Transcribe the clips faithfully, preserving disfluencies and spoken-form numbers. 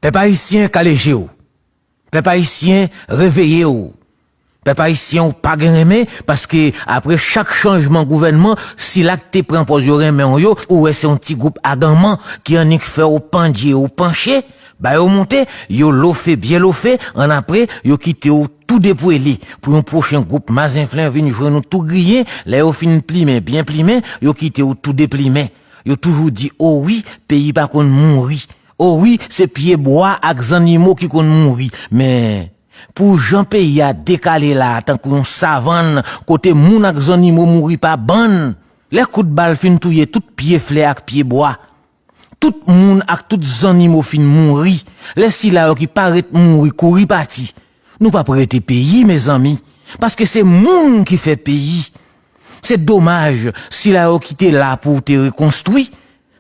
Pèp ayisyen, kale je w. Pèp ayisyen, reveye w. Pèp ayisyen, ou pa gen renmen, paske apre chak chanjman gouvènman, sila k te pran pòz yo renmen w yo, ou wè se yon ti gwoup aganman ki annik fè w pandye ou panche, ba yo moute, yo lofe, byen lofe, annapre, yo kite w tou depwele pou yon pwochen gwoup mazenflen vin jwenn ou tou griyen, lè yo fin plimen, byen plimen, yo kite w tou deplimen. Yo toujou di, o wi, peyi pa konn mouri. O wi, se pye bwa ak zannimo ki konn mouri. Men, pou jan peyi a dekale la a, tankou yon savann, kote moun ak zannimo mouri pa bann, lè kout bal fin touye tout pye flè ak pye bwa, tout moun ak tout zannimo fin mouri, lè sila yo ki pa ret mouri kouri pati, nou p ap rete peyi, mezanmi, paske se moun ki fè peyi. Se domaj, sila yo ki te la pou te rekonstwi,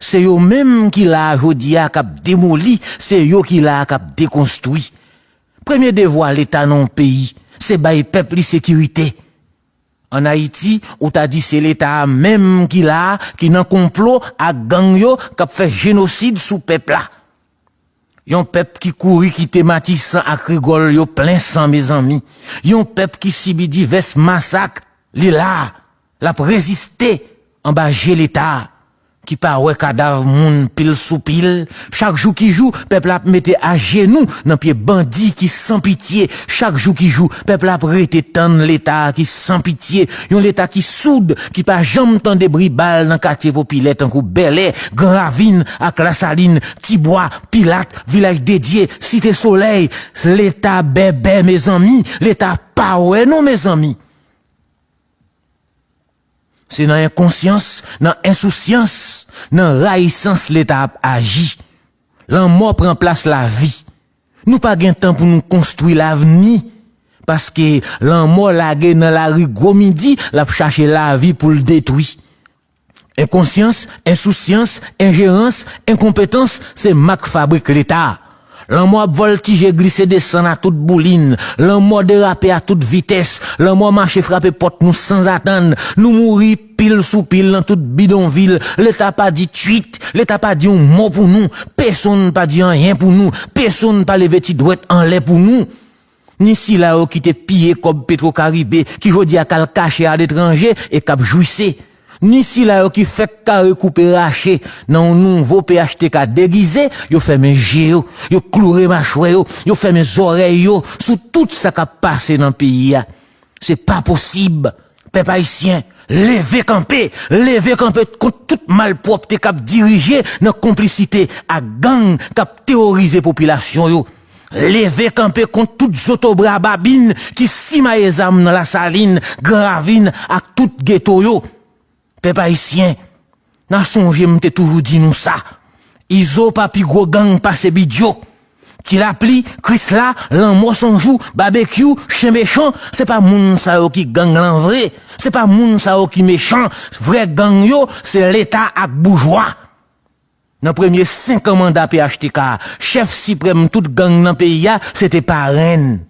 se yo menm ki la a jodi a k ap demoli, se yo ki la a k ap dekonstwi. Premye devwa Leta nan yon peyi, se bay pèp li sekirite. Ann Ayiti, ou ta di se Leta a menm ki la a, ki nan konplo ak gang yo, k ap fè jenosid sou pèp la. Yon pèp ki kouri kite Matisan ak Rigòl yo plen san, mezanmi. Yon pèp ki sibi divès masak, li la, l ap reziste anba je Leta, ki pa wè kadav moun pil sou pil. Chak jou ki jou, pèp la ap mete ajenou nan pye bandi ki san pitye. Chak jou ki jou, pèp la ap rete tann Leta ki san pitye. Yon Leta ki soud, ki pa janm tande bri bal nan katye popilè tankou Bèlè, Gran Ravin ak Lasalin, Tibwa, Pilat, Vilaj de Dye, Site Solèy. Leta bèbè, mezanmi, Leta pa wè non, mezanmi. Se nan enkonsyans, nan ensousyans, nan rayisans Leta ap aji. Lanmò pran plas lavi. Nou pa gen tan pou nou konstwi lavni, paske lanmò lage nan lari gwo midi, l ap chache lavi pou l detwi. Enkonsyans, ensousyans, enjerans, enkonpetans, se mak fabrik Leta. Lanmò ap vòltije, glise, desann a tout boulin. Lanmò derape a tout vitès. Lanmò mache frape pòt nou sanzatann. Nou mouri pil sou pil nan tout bidonvil. Leta pa di tchuit. Leta pa di yon mo pou nou. Pesonn pa di anyen pou nou. Pesonn pa leve ti dwèt anlè pou nou. Ni sila yo ki te piye kòb Petwokaribe, ki jodi a k al kache aletranje e k ap jwise. Ni sila yo ki fèk kare koupe rache nan yon nouvo P H T K degize, yo fèmen je yo, yo kloure machwè yo, yo fèmen zòrèy yo sou tout sa k ap pase nan peyi a. Se pa posib. Pèp ayisyen, leve kanpe, leve kanpe kont tout malpwòpte k ap dirije nan konplisite ak gang k ap teworize popilasyon yo. Leve kanpe kont tout zotobra babin ki simaye zam nan Lasalin, Gran Ravin ak tout geto yo. Pèp ayisyen, n a sonje m te toujou di nou sa. Izo pa pi gwo gang pase Bidyo. Ti Lapli, Krisla, Lanmò Sonjou, Babekyou, Chen Mechan, se pa moun sa yo ki gang lan vre. Se pa moun sa yo ki mechan. Vrè gang yo, se Leta ak boujwa. Nan premye senk an manda P H T K, chèf siprèm tout gang nan peyi a, se te parenn.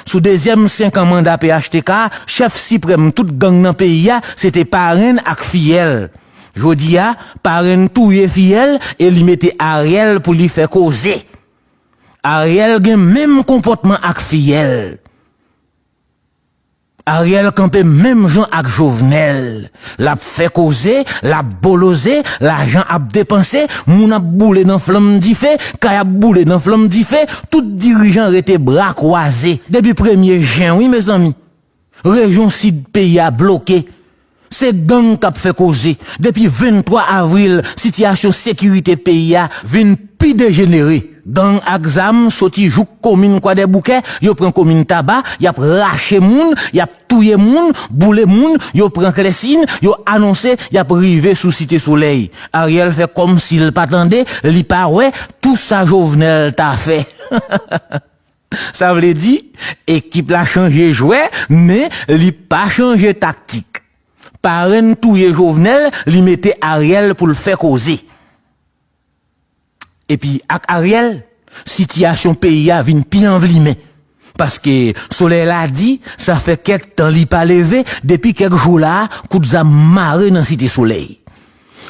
Sou dezyèm senk an manda P H T K, chèf siprèm tout gang nan peyi a, se te parenn ak fiyèl. Jodi a, parenn touye fiyèl e li mete Ariel pou li fè koze. Ariel gen menm konpòtman ak fiyèl. Ariel kanpe menm jan ak Jovenel. L ap fè koze, l ap boloze, lajan ap depanse, moun ap boule nan flanm dife, kay ap boule nan flanm dife, tout dirijan rete bra kwaze. Depi premye jen, wi, mezanmi, rejyon sid peyi a bloke. Se gang k ap fè koze. Depi venntwa avril, sitiyasyon sekirite peyi a vin pi dejenere. Gang ak zam soti jouk komin Kwadèboukè, yo pran komin Taba, y ap rache moun, y ap touye moun, boule moun, yo pran klèsin, yo anonse y ap rive sou Site Solèy. Ariel fè kòmsi l pa tande, li pa wè, tou sa Jovenel ta fè. Sa vle di, ekip la chanje jwè, men li pa chanje taktik. Parenn touye Jovenel, li mete Ariel pou l fè koze. Epi ak Ariel, sitiyasyon peyi a vin pi anvlimen. Paske solèy la di, sa fè kèk tan li pa leve, depi kèk jou la, kout zam mare nan Site Solèy.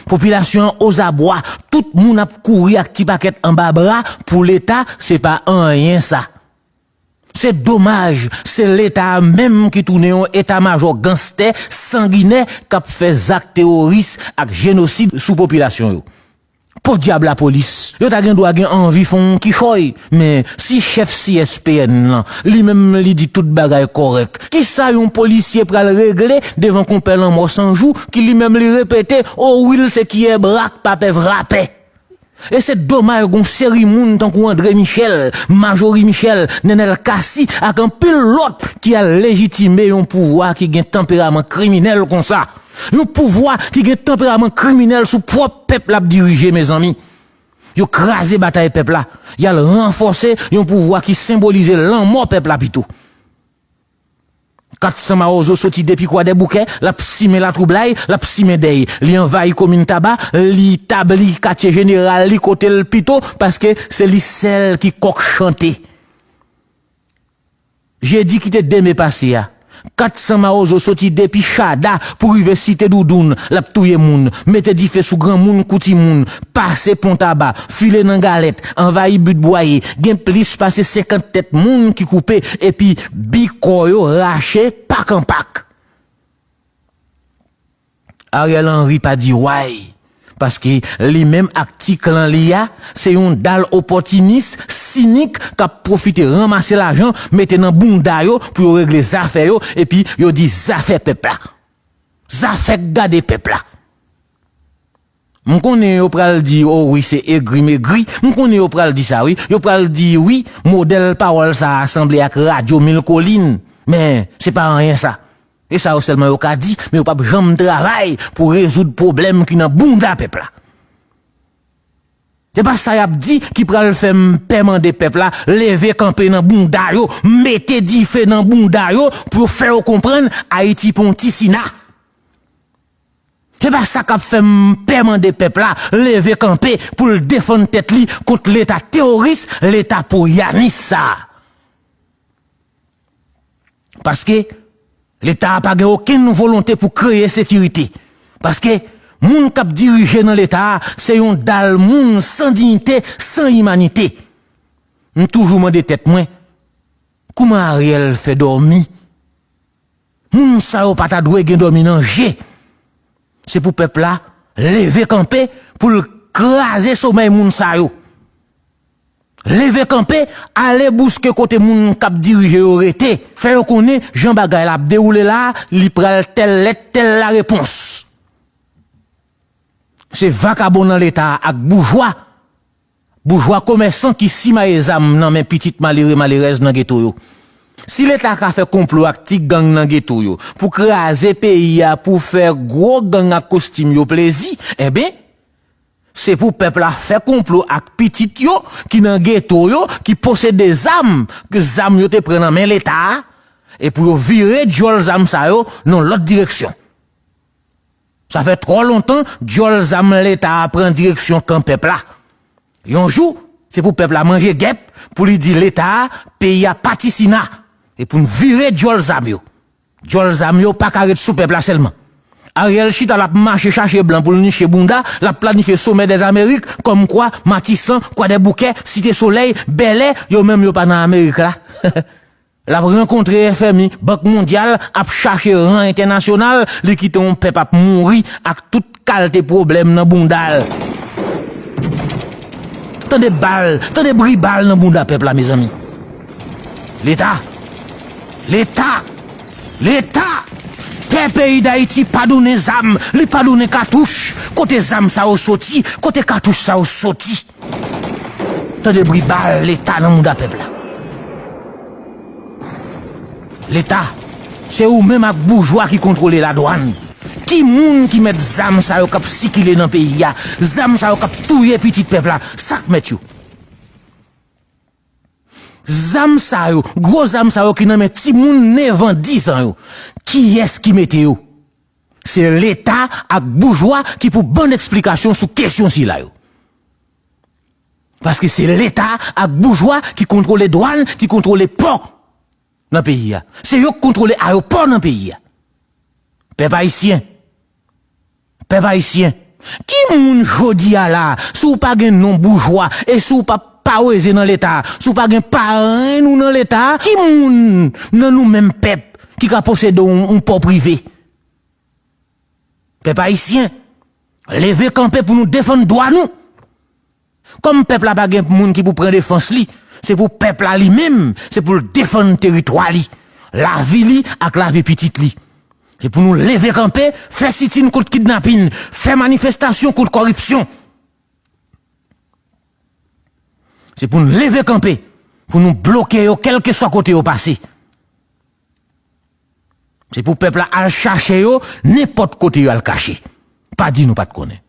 Popilasyon an ozabwa, tout moun ap kouri ak ti pakèt anba bra pou Leta, se pa anyen sa. Se domaj, se Leta a menm ki tounen yon eta majò ganstè, sanginè, k ap fè zak teworis ak jenosid sou popilasyon yo. Podyab lapolis, yo ta gen dwa gen anvi fè yon kichòy, men si chèf C S P N lan, li menm li di tout bagay kòrèk, kisa yon polisye pral regle devan konpè Lanmò San Jou ki li menm li repete, o wi l se kiyè bra k pa pè vrapè. E se domaj gon seri moun tankou André Michel, Majorie Michel, Nenel Cassy ak anpil lòt ki al lejitime yon pouvwa ki gen tanperaman kriminèl konsa. Yon pouvwa ki gen tanperaman kriminèl sou pwòp pèp l ap dirije, mezanmi. Yo kraze batay pèp la. Y al ranfòse yon pouvwa ki senbolize lanmò pèp la pito. Kat san Mawozo soti depi Kwadèboukè, l ap simen latwoublay, l ap simen dèy. Li anvayi komin Taba, li tabli katye jeneral li kote l pito, paske se li sèl ki kòk chante. Jedi ki te de me pase a, kat san Mawozo soti depi Chada pou rive Site Doudoun, l ap touye moun, mete dife sou granmoun kou timoun, pase Pon Taba, file nan Galèt, anvayi But Bwaye, gen plis pase senkant tèt moun ki koupe, epi bi kò yo rache pak an pak. Ariel Henry pa di way, paske li menm ak ti klan li a, se yon dal opòtinis, sinik, k ap pwofite ranmase lajan, mete nan bounda yo pou yo regle zafè yo, epi yo di zafè pèp la. Zafè k gade pèp la. M konnen yo pral di, o wi, se egri megri. M konnen yo pral di sa, wi. Yo pral di, wi, modèl pawòl sa a sanble ak radyo Mil Kolin. Men, se pa anyen sa. E sa yo sèlman yo ka di, men yo p ap janm travay pou rezoud pwoblèm ki nan bounda pèp la. Se pa sa y ap di ki pral fè m pè mande pèp la leve kanpe nan bounda yo, mete dife nan bounda yo pou yo fè yo konprann Ayiti pa yon ti sina. Se pa sa k ap fè m pè mande pèp la leve kanpe pou l defann tèt li kont Leta teworis, Leta poyanis sa a. Paske Leta a pa gen okenn volonte pou kreye sekirite. Paske moun k ap dirije nan Leta a se yon dal moun san diyite, san imanite. M toujou mande tèt mwen, kouman Ariel fè dòmi? Moun sa yo pa ta dwe gen dòmi nan je. Se pou pèp la leve kanpe pou l kraze somèy moun sa yo. Leve kanpe, ale bouske kote moun k ap dirije yo rete. Fè yo konnen jan bagay la ap dewoule la, li pral tèl lèt, tèl larepons. Se vakabon nan Leta a ak boujwa, boujwa komèsan ki simaye zam nan men pitit malere malerèz nan geto yo. Si Leta ka fè konplo ak ti gang nan geto yo pou kraze peyi a, pou fè gwo gang ak kostim yo plezi, enben, se pou pèp la fè konplo ak pitit yo ki nan geto yo, ki posede zam, ke zam yo te pran nan men Leta a, e pou yo vire djòl zam sa yo nan lòt direksyon. Sa fè twò lontan djòl zam Leta a pran direksyon kan pèp la. Yon jou, se pou pèp la manje gèp, pou li di Leta a, peyi a pa ti sina, e pou n vire djòl zam yo. Djòl zam yo pa ka ret sou pèp la sèlman. Ariel chita l ap mache chache blan pou l niche bounda, l ap planifye Sommet des Amériques, kòmkwa Matisan, Kwadèboukè, Site Solèy, Bèlè, yo menm yo pa nan Amerik la. L ap rankontre F M I, Bank Mondyal, ap chache ran entènasyonal, li kite yon pèp ap mouri ak tout kalte pwoblèm nan bounda l. Tande bal, tande bri bal nan bounda pèp la, mezanmi. Leta, Leta, Leta! Tè peyi Dayiti pa donnen zam, li pa donnen katouch. Kote zam sa yo soti? Kote katouch sa yo soti? Tande bri bal Leta nan mouda pèp la. Leta, se ou menm ak boujwa ki kontwole ladwàn. Ki moun ki mèt zam sa yo k ap sikile nan peyi a? Zam sa yo k ap touye pitit pèp la, sa k mèt yo? Zam sa yo, gwo zam sa yo ki nan men timoun nev an, diz an yo, kiyès ki mete yo? Se Leta ak boujwa ki pou ban n eksplikasyon sou kesyon sila yo. Paske se Leta ak boujwa ki kontwole dwàn, ki kontwole pò nan peyi a. Se yo k kontwole ayewopò nan peyi a. Pèp ayisyen, pèp ayisyen, Ki moun jodi a la, si w pa gen non boujwa, e si w pa paweze nan Leta, si w pa gen parenn ou nan Leta, ki moun nan nou menm pèp ki ka posede yon, yon pò prive? Pèp ayisyen, leve kanpe pou nou defann dwa nou. Kòm pèp la pa gen moun ki pou pran defans li, se pou pèp la li menm, se pou l defann teritwa li, lavi li ak lavi pitit li. Se pou nou leve kanpe, fè sitin kont kidnapin, fè manifestasyon kont kòripsyon. Se pou nou leve kanpe, pou nou bloke yo, kèlkeswa kote yo pase. Se pou pèp la al chache yo, nenpòt kote yo al kache. Pa di nou pa t konnen.